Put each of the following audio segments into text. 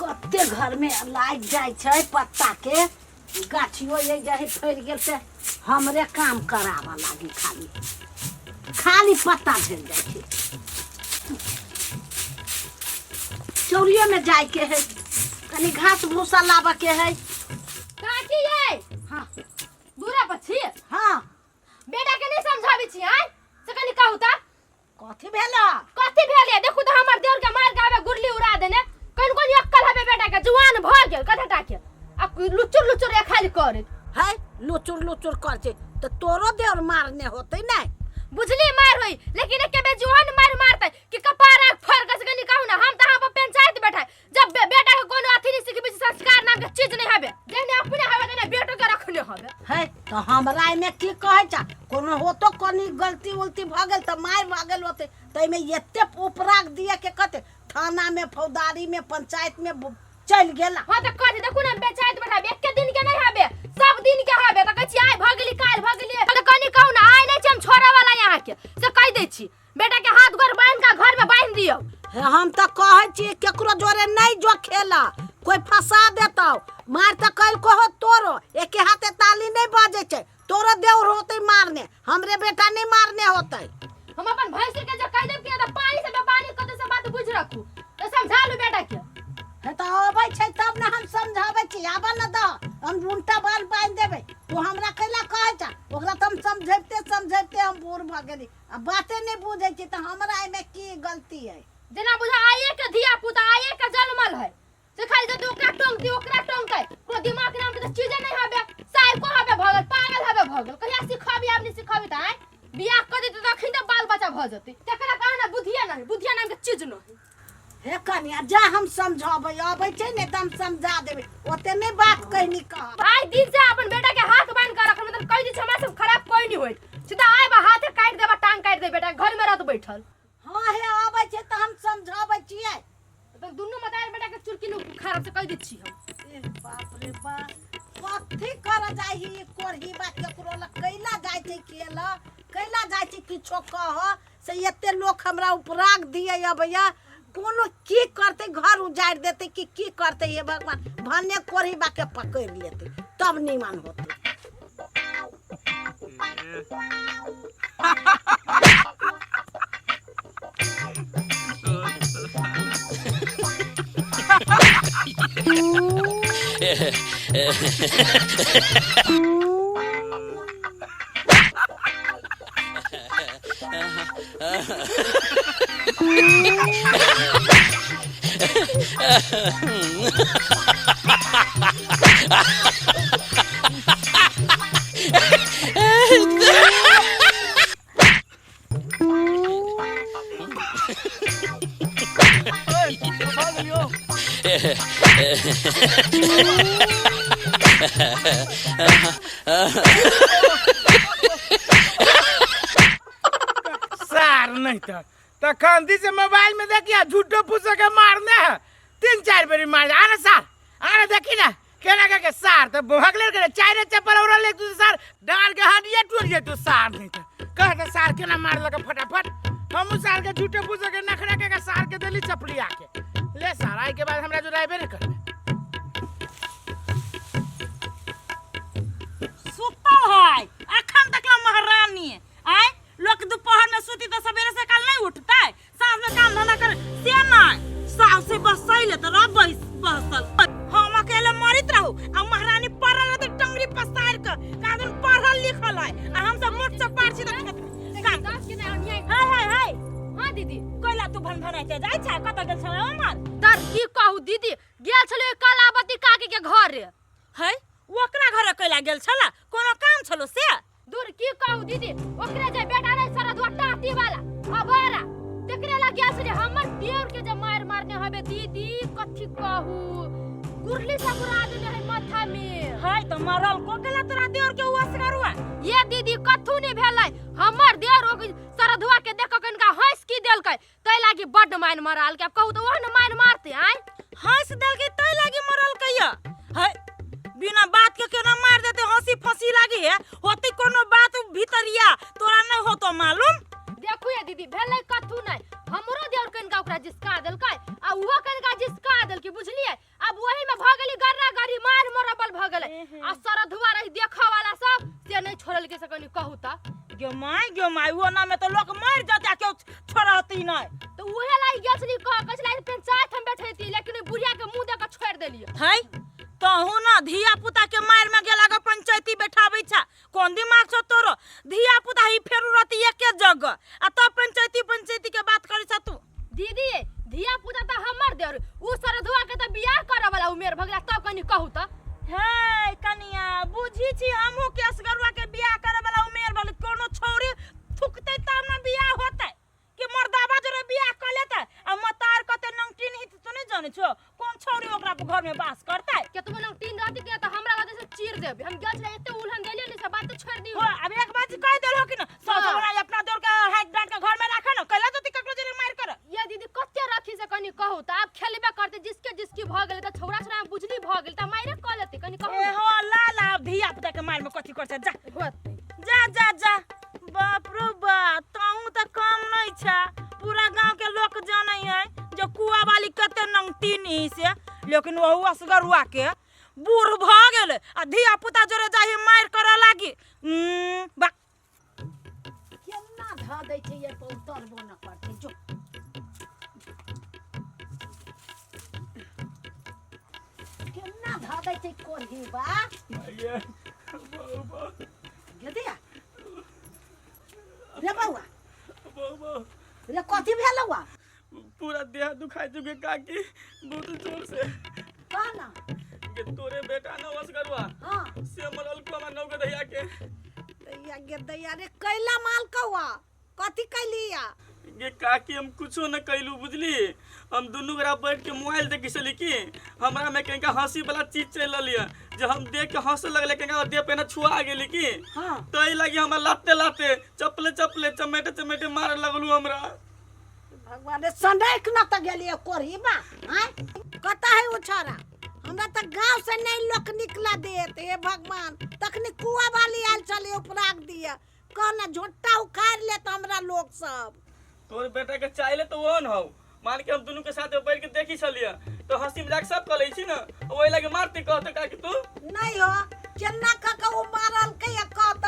कते घरमे लागि जाइ छै पत्ताके गाछियो ये जहे फड़ि गेल से हमरे काम कराबऽ लागी। खाली खाली पत्ता झड़ि जाइ छै। चौरियोमे जाइके है, कनी घास भूसा लाबऽ के है। काकी ये। हाँ। दूरा पर छी? हाँ। बेटा के नहीं समझाबै छी आय से कनी कहू त। कथी भेल? कथी भेल ये? देखू त हमर देवर के मार के आबे गुरली उड़ा देने। कोन कोन अक्कल हबे बेटा के, जुआन भ गेल कथटा के आ लुचुर लुचुर ये खाली करे है। लुचुर लुचुर कर छै त तोरो देवर मारने होतै नै? बुझली मार होई, लेकिन एके बे जुआन मार मारतै कि कपार आग फोड़ के। से कनी कहू ना, हम त यहाँ पर पंचायत बैठाई जब बेटा के कोनो अथी नहीं सिखबी, संस्कार नाम के चीज नहीं हबे, जेने अपने हबे तेने बेटो के रखने हबे है। तो हमरा एहिमे की कहै छ? कोनो होतो कनी गलती उलती भऽ गेल तऽ मारि भऽ गेल होतै, तऽ एहिमे एते उपराग दिअ के कते? थाना में, फौजदारी में, पंचायत में चलि गेला। हाँ तऽ कह देखू ना, पंचायत बैठाबे एके दिन के नहीं हबे, सब दिन के हबे। तऽ कहै छी आइ भऽ गेली, काल्हि भऽ गेली। तऽ कनी कहू ना, आइ नहीं छी हम छोड़े वाला यहाँ के, से कहि दै छी बेटा के हाथ गोर बांध के घर में बांध दियौ। हे, हम तऽ कहै छी केकरो जोरे नहीं जो खेला, कोई फंसा देतौ। मार तऽ कैल कहो तोरो एके हाथे ताली नहीं बजै छै। तोरो देवर होतै मारने, हमरे बेटा नहीं मारने होतै। हम अपन भैंसुर के जो कहि देब कि तऽ पानी से बेपानी कते से बात बुझ रखू, तऽ समझा लू बेटा के। हे, तऽ अबै छै तब ने हम समझाबै छी। आबऽ ने दह, हम उल्टा बाल बान्हि देबै। तू हमरा कैला कहै छ? ओकरा तऽ हम समझैबते समझैबते हम बूढ़ भऽ गेली आ बाते नहि बुझै छी, तऽ हमरा एहिमे की गलती है? जेना बुझा आइए के धिया पुता, आइए के जन्मल है, से खाली जब ओकरा टोंकती ओकरा टोंकै। कोनो दिमाग नाम के तऽ चीजे नहीं हबे, साइको हबे भऽ गेल, पागल हबे भऽ गेल। कहिया सिखबी? आब नहीं सिखबी तऽ आइ बियाह कऽ देतै तऽ अखन तऽ बाल बच्चा भऽ जेतै। तकरा कहा ना बुद्धिया नहीं, बुद्धिया नाम के चीज नहीं। हे कनिया, जा हम समझाबै, अबै छै ने तऽ हम समझा देबै। ओते नहि बात कहनी कह। आइ दिन से अपन बेटा के हाथ बांध के रखल, मतलब कहि दै छै हमरा सब खराब कोई नहीं होइत, सीधा आइ बा हाथे काटि देबा, टांग काटि दे, बेटा घर में रहत बैठल। हाँ हे, अबै छै तऽ हम समझाबै छियै। तऽ दुनू मतार बेटा के चुरकी नु खराब से कहि दै छी हम। ए बाप रे बाप, कथी कर जाइ ही कोरही बा? केकरो लग कैला जाइ छै खेल, कैला जाइ छै किछो कह से एते लोक हमरा उपराग दिए अबैया। कोनो की करतै, घर उजाड़ि देतै कि की करतै? हे भगवान, भने कोरही बा के पकड़ि लेतै तब निमन होतै। सार नहीं तो तखन दी से मोबाइल में देखिया, झूठो फूसो के मारने है, 3-4 बेरी मार। अरे सार, अरे देखी ना केना के सार तो भगले के चारे चप्पल और ले तू सार डार के हड्डिया टूट जेतू। सार नहीं तो कह दे सार केना मार लगा फटाफट। हम सार के झूठे फूसो के नखरा के सार के देली चपली आके ले सार। आई के बाद हमरा जो रायबे नहीं करबे। सुतल है अखन तक ला महारानी आय। लोग दोपहर में सुती तो सवेरे से काल नहीं उठता है, साँझ में काम धंधा कर से नहीं। सास से बसैले तो रह बस बसल, हम अकेले मरित रहू आ महारानी पढ़ल रहते टंगरी पसार के कादन पढ़ल लिखल है आ हम सब मोट चपार छी त खेत में काम। सास के नहीं अन्याय। हाय हाय हाय। हाँ दीदी। कोइला तू भन भनाइते जाइ छै? कतऽ गेल छलै उमर? तर की कहू दीदी, गेल छलै कलावती काकी के घर। है, ओकरा घर कैला गेल छला? कोनो काम छलो से? दूर की कहू दीदी, ओकरे जे बेटा नहीं सरदुआ टाटी वाला अबारा, तेकरे लग गेल छलै। हमर देवर के जे मार मारने हबे दीदी, कथी कहू, गुरली से गुरा देने है माथा में। हाय, त मरल को गेला तोरा देवर के उ असगरुआ? ये दीदी, कथू नहीं भेलै। हमर देवर ओ सरधुआ के देख के कनिका हंस की देलकै, तै लागी बड्ड माइन मराल के। आब कहू तऽ ओहन माइन मारते आय? हंस देलकै तै लागी मरल कैया? है, बिना बात के केना मार देते? हंसी फंसी लागी है होती कोनो बात भीतरिया, तोरा नहीं होतो मालूम। देखू ये दीदी, भेलै कथू नहीं। हमरो देवर कनिका ओकरा जिसका देलकै आ उहो कनिका जिसका देलकै, बुझलियै? गयो माय, ओना में तो लोग मर जाते आ केओ छोड़ती नहीं। तो उहे लाई गेल छली कह कह छलै पंचायत हम बैठैती, लेकिन ओइ बुढ़िया के मुंह दे के छोड़ देलियै। है तहु ना धिया पुता के मार में गेला के पंचायती बैठाबै छा, कोन दिमाग छौ तोरो? धिया पुता ही फेरू रहती एके जगह आ तब पंचायती पंचायती के बात करै छा तू। दीदी धिया पुता त हमर देर, उ सरधुआ के त बियाह करे वाला उमेर भ गेला, तब कनी कहू त। हे कनिया बुझी छी हमहू के असगरुआ के बियाह करे वाला उमेर भले, कोनो छौरी थुकतै तब ना बियाह होतै कि मर्दाबा जोरे बियाह क लेतै आ मतार कते नंगटीन ही तो नहीं जानै छो, कोन छौरी ओकरा घर में बास करतै? केतबो नंगटीन रहती के त हमरा लगै से चीर देबे। हम गेल छलै एते उलहन देलियै ने, सब बात त छोड़ दियौ। हो अब एक बात कह देलहो कि ना सब हाँ। हमरा अपना दौड़ के हाथ डांट के घर में राखे ना, कैला जति ककरो जोरे मार कर। ये दीदी कते रखी से कनी कहू त, आब खेलबे करते जिसके जिसकी भ गेलै त छौड़ा छौड़ा में बुझली भ गेल त मारे क लेतै, कनी कहू ए ने। हो ला ला अब धिया पुता के मार में कथी करछे, जा होतै। जा जा जा। बाप रो बाप, तहु त कम नहीं छा, पूरा गांव के लोग जानै है जो कुआ वाली कते नंगटीन ही से, लेकिन वहु असगरुआ के बूढ़ भ गेल आ धिया पुता जोरे जाही मार करे लागी। बा केना धऽ दै छै ये पर उतरबो न करतै। जो केना धऽ दै छै कोढ़ी बा गेदिया रे बौआ रे, कथी भेलौ आ? पूरा देह दुखाई चुके काकी बहुत जोर से। कह ना। के तोरे बेटा न असगरुआ हाँ से मरल को हमरा नौ गधैया के। दैया गे दैया रे, कैला माल कौआ कथी कैलिया? गे काकी हम कुछो न कैलू बुझली, हम दुनू गोरा बैठ के मोबाइल देखी छली कि हमरा में कहीं हंसी वाला चीज चल रहली है, जे हम देख के हंसे लगले कहीं देह पे ना छुआ गेली कि हाँ। तै लगी हमरा लाते लाते चपले चपले चमेटे चमेटे मारे लगलू हमरा। भगवान रे, सनक न त गेलिए कोढ़ी बा। आँय कतऽ है ओ छौड़ा? हमरा तऽ गाँव से नहीं लोक निकला देत। हे भगवान, तखनी कुआ वाली आयल छलै उपराग दिए, कह ना झोटा उखाड़ लेत हमरा लोग सब। तोर बेटा के चाहिले तो ओहन हौ, मान के हम दुनू के साथ बैठ के देखी छलिए तो हंसी मजाक सब कर लै छी ना, ओहि लगे मारते कहते काकी तू। नहीं हो, केना कह के ओ मारल के या कह त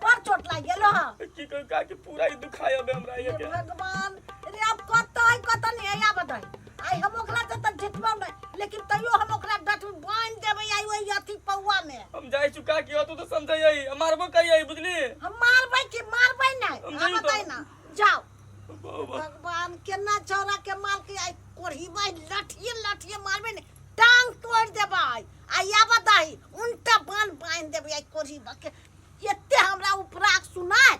बड़ चोट लागि गेलो हँ। की कहू काकी पूरा ही दुखाय अबे हमरा ये हे के। भगवान रे, अब कतऽ है कतऽ नहीं है या बताई। आइ हम ओकरा से तऽ जितबौ नहीं, लेकिन तैयो हम ओकरा डट बान्हि देबै आइ ओहि अथी पौआ में। हम जाइ छु काकी, तू तो समझैयै मारबो करियै बुझली। हम मारबै कि मारबै नहीं, हम आ जाइयो तो। बताई ना जाओ। बाबा। भगवान केना छौड़ा के मार के आइ कोढ़ीबै लठिए लठिए मारबै ने टांग तोड़ देबै आ या बताई उनटा बान्ह बान्हि देबै आइ कोढ़ीबा के। एते हमरा उपराग सुनाय।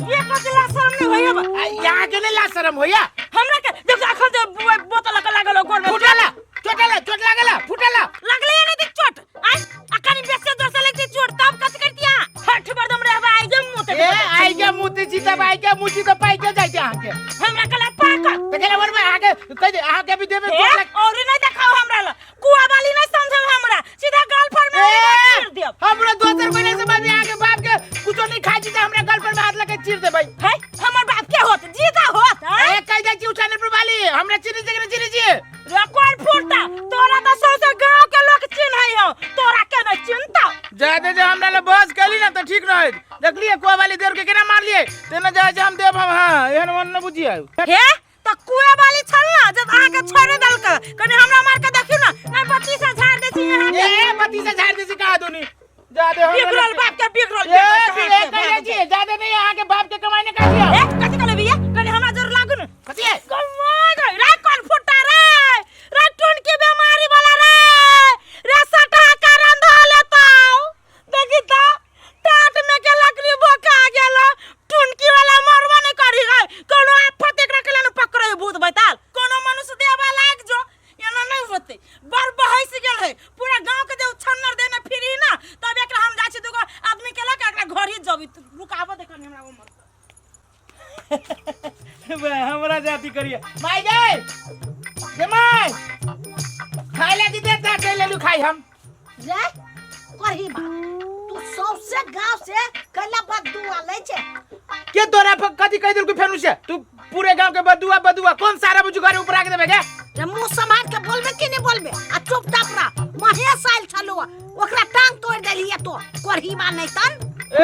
ये कथी ला शरम नहीं होइया बा? आ, यहाँ के नहीं ला शरम होइया? हमरा के देख अखन जे बोतल के लागल हो गोड़ में। फुटला चोटला चोट लागला फुटला लगले नहीं देख चोट। आय आ कनी बेसी जोर से लगती चोट तब कथी करतिया? हठ बरदम रहबा आई जे मुंह ते। ए आई के मुती छी तब आई के मुची तो पाई के जाय छै अहाँ के। हमरा कला पाक त केना बनबै अहाँ के कहि दे अहाँ के भी देबै ए, चोट लग। और नहीं देखाओ हमरा ला, कुआ वाली नहीं समझब हमरा, सीधा गाल पर में ए, चीर देब। हमरा दोसर कोई नहीं समझ अहाँ के बाप के कुछो नहीं खाइ छी त हमरा गाल पर में हाथ लगा के चीर देबै। है हमर बाप के होत जीता होत। ए कहि जाइ छी उठाने पर वाली हमरा चिन्ह छै कि नहीं चिन्ह छी? रे कोन फुटता तोरा त सौसे गांव के लोग चिन्है हो, तोरा के नहीं चिन्हता। जादे जे हमरा ले बस केली ना त ठीक न होइत। देखलिए कुआ वाली देर के केना मारलिए तेना जाय जे हम देब हम। हां एहन मन न बुझिए। हे त कुए वाली छल ना जब अहाँ के छोड़े देलक, कनी हमरा मार के देखियो ना, नहीं बत्ती से झाड़ दे छी अहाँ के। ए बत्ती से झाड़ दे छी कहा दुनी जादे हमरा बिगड़ल बाप के बिगड़ल ए, बेटा ए, के कहि जाइ छी जादे नहीं अहाँ के बाप के कमाई ने का दियो। ए कथि कहले बिया, कनी हमरा जोर लागू न। कथि है? कमा गई रे कोन फुटा रे, रे टुन की बीमारी वाला रे, रे सटा का रंधा लेताओ। देखी त टाट में के लकड़ी बोका गेल, टुनकी वाला मरबा नहीं करी गई, कोनो आफत एकरा के न पकड़े भूत बैताल, कोनो मनुष्य देवा लाग जो एना नहीं होते। बड़ बहस गेल है पूरा गांव के जे छन्नर देने फिरी ना, तब एकरा हम जाइ छी दुगो आदमी के लके एकरा घर ही जबी, रुकाबो देखनी हमरा उमर। बे, हमरा जाति करिए माय गए गे माय खाय लागी देता चल लेलु खाई हम। रे करही बा तू सौसे गांव से कैला बदुआ लै छै। के तोरा पर कथी कहि देलकू फेनु से? तू पूरे गांव के बदुआ बदुआ कौन सारा बुझु घरे ऊपर आके देबे गे? रे रे मुंह सम्हार के बोलबे कि नहीं बोलबे आ चुपचाप रह। महेश आयल छलो, ओकरा टांग तोड़ देलिए तो कोरहीबा नहीं तन। ए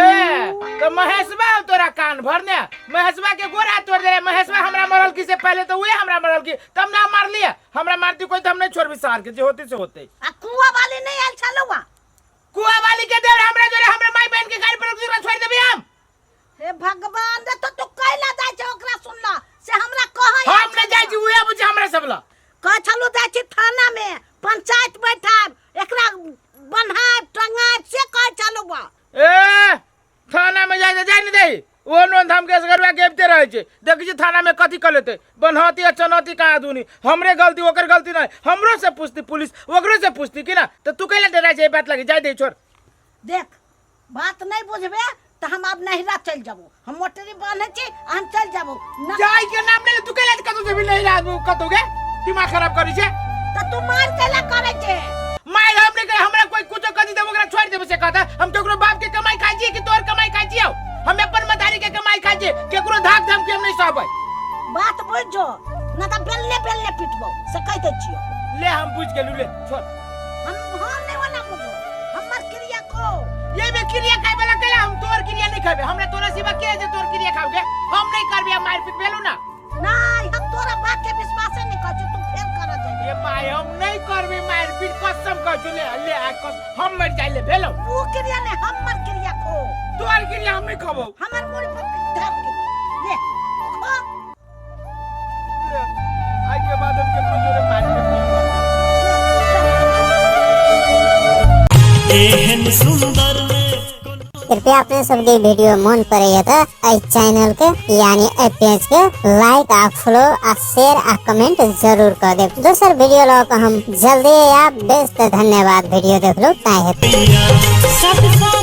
तो महेशबा तोरा कान भरने, महेशबा के गोरा तोड़ दे। महेशबा हमरा मरल की से पहले तो उहे हमरा मरल की, तब ना मार लिया। हमरा मारती कोई तो हम नहीं छोड़बी सार के, जे होते से होते। आ कुआ वाली नहीं आयल छलो? कुआ वाली के देवर हमरा जोरे हमरा माई बहन के गाड़ी पर ओकरा छोड़ देबी हम? हे भगवान रे, तो तू कैला जाय छै ओकरा सुनला से हमरा कहै? हम नहीं जाय छी, उहे बुझे हमरा सब ला। कहै छलू जाय छी थाना में पंचायत बैठाब, एकरा बन्हाब टंगाब, से कहै छलू बा। ए थाना में जाय जाय नहीं दे, ओ नोंद हम के असगरुआ गेबते रहै छै। देखै छी थाना में कथी कर लेते, बन्हती आ चनौती कहाँ दूनी। हमरे गलती ओकर गलती नहीं, हमरो से पूछती पुलिस, ओकरो से पूछती कि ना। तो तू कैला डरा छै बात लगे? जाय दे, छोड़। देख बात नहीं बुझबे तो हम अब नहिरा चल जाबो, हम मोटरी बांधे छी हम चल जाबो। जाय के नाम ले, तू कैला कतौ जेबी नहिरा? कतौ गे दिमाग खराब करी छै। तो तू मार कैला करे छै? मार हम नहीं करे, हमरा कोई कुछो कथी देबो ओकरा छोड़ देबो से कहता। हम केकरो बाप के कमाई खाइ छी कि तोर कमाई खाइ छी? हम अपन मतारी के कमाई खाइ छी, केकरो धाक धमकी हम नहीं सहबै। बात बुझ जो ना तो बेलने बेलने पिटबो से कह दे छियो। ले हम बुझ गेलू, ले छोड़। हम हां नहीं वाला बुझो, हमर क्रिया को ये बे क्रिया खाए वाला कैला? हम तोर क्रिया नहीं खाबे, हमरा तोरा सिवा के जे तोर क्रिया खाओगे? हम नहीं करबे मार पीट भेलू ना। नहीं हम तोरा बात के विश्वास नहीं कर छी, तू फेर कर जाबे। ये माय हम नहीं करबे मार पीट, कसम कह छु। ले ले आ कसम, हम मर जाय ले भेलो। वो क्रिया नहीं, हमर क्रिया खो। तोर क्रिया हम नहीं खाबो। हमर मुड़ी पर धर के ले खो। आई के बाद हम केकरो जोरे मार पीट नहीं करबे। एहन सुंदर कृपया अपने सबके वीडियो मन पड़े तो एहि चैनल के यानी एहि पेज के लाइक आ फॉलो आ शेयर आ कमेंट जरूर कर देब। दोसर वीडियो लऽ कऽ हम जल्दी आयब। बेस तऽ धन्यवाद, वीडियो देखलू ताहि हेतु। सब।